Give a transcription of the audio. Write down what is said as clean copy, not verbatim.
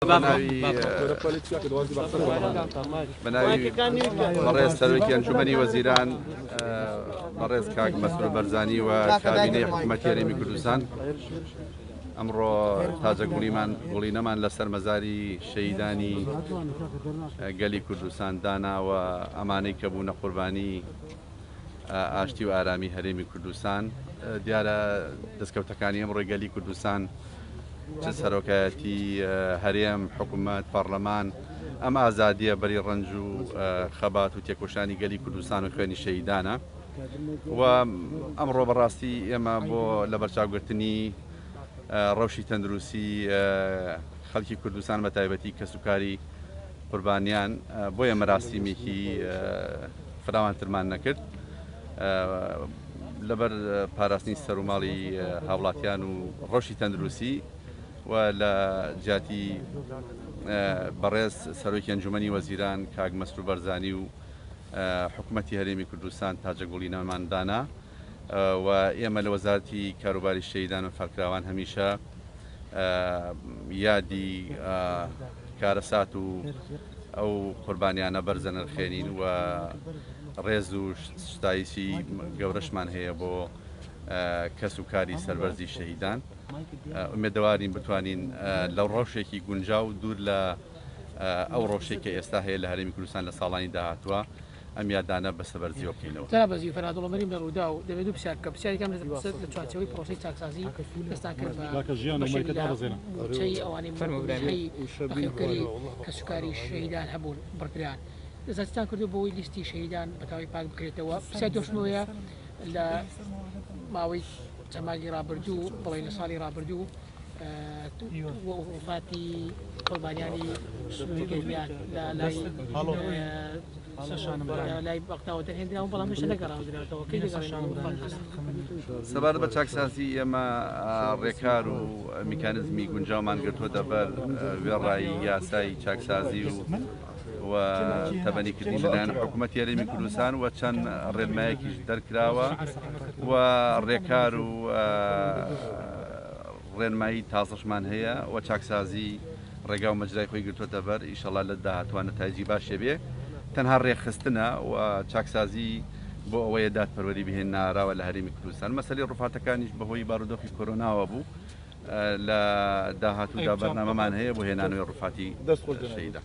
بەناوی بەڕێز سەرۆکی ئەنجومەنی وەزیران بەڕێز کاک مەسرور بەرزانی و کابینەی حکوومەتی هەرێمی کوردستان، ئەمڕۆ تاجە گوڵیمان گوڵینەمان لەسەر مەزاری شەهیدانی گەلی کوردستان دانا و ئەمانەی کە بوونە قوربانی ئاشتی و ئارامی هەرێمی کوردستان. دیارە دەستکەوتەکانی ئەمڕۆی گەلی کوردستان، چ سەرۆکایەتی هەرێم، حکومەت، پەڕلەمان، ئەم ئازادیە بەری ڕەنج و خەبات و تێکۆشانی گەلی کوردستان و خوێنی شەهیدانە و ئەمڕۆ بەڕاستی ئێمە بۆ لەبەرچاوگرتنی ڕەوشی تەندروستی خەڵکی کوردستان بە تایبەتی کەسوکاری قوربانیان، بۆیە مەراسیمێکی فراوانترمان نەکرد لەبەر پاراستنی سەروماڵی هاوڵاتیان و ڕەوشی تەندروستی و لە جیاتی بەڕێز سەرۆکی ئەنجومەنی وەزیران کاک مەسرور بەرزانی و حکومەتی هەرێمی کوردستان تاجەگوڵینەمان دانا و ئێمە لە وەزارەتی کاروباری شەهیدان و فەرکراوان هەمیشە یادی کارەسات و ئەو قوربانیانە بەرزە نرخێنین و ڕێز و ستایشی گەورەشمان هەیە بۆ کەس و کاری سەربەرزی شەهیدان. ئومێدەوارین بتوانین لە ڕەوشێکی گونجاو دوور لە ئەو ڕەوشەی کە ئێستا هەیە لە هەرێمی کوردستان لە ساڵانی داهاتووە ئەم یادانە بە سەبەرزیەوە بکەینەوە. جەناب وەزیر فەرهاد وڵەمەریم لە ڕووداو، دەمەوێت دوو پرسیار بکەم، پرسیاری یەکەم لە چوارچێوەی پرۆسەی چاکسازی دەستتان کرد بە بەشێک لە مووچەی ئەوانەی مووچەی بەخێوکەری کەسوکاری شەهیدان هەبوون بڕدران، دەستتان کردووە بۆ ئەوەی لیستی شەهیدان بە تەواوی پاک بکرێتەوە؟ پرسیاری دووەشم ئەوەیە لە ماوەی چەند مانگی ڕابردوو بڵێین لە ساڵی ڕابردوو وەفاتی قوربانیانی سنووری گەرمیان لە لای لای بەغداوە دەرهێنراون، بەڵام هێشتا نەگەڕاندراوەتەوە. کەی دەگەڕێنەوە؟ سەبارەت بە چاکسازی ئێمە ڕێکار و میکانزمی گونجاومان گرتووەتە بەر وێڕای یاسای چاکسازی و و تەبەنیکردنی لەلایەن حکوومەتی هەرێمی کوردستان و چەند ڕێنمایەکیش دەرکراوە و ڕێکار و ڕێنمایی تازەشمان هەیە و چاکسازی ڕێگا و مەجرای خۆی گرتووەتە بەر، ئیشەڵا لە داهاتووە نەتایجی باشێ بێ. تەنها ڕێکخستنە و چاکسازی بۆ ئەوەیە دادپەروەری بهێننە ئاراوە لە هەرێمی کوردستان. مەسەلەی ڕوفاتەکانیش بەهۆی بارودۆخی کۆرۆناوە بوو. لە داهاتوودا بەرنامەمان هەیە بۆ هێنانەوەی ڕوفاتی شەهیدان.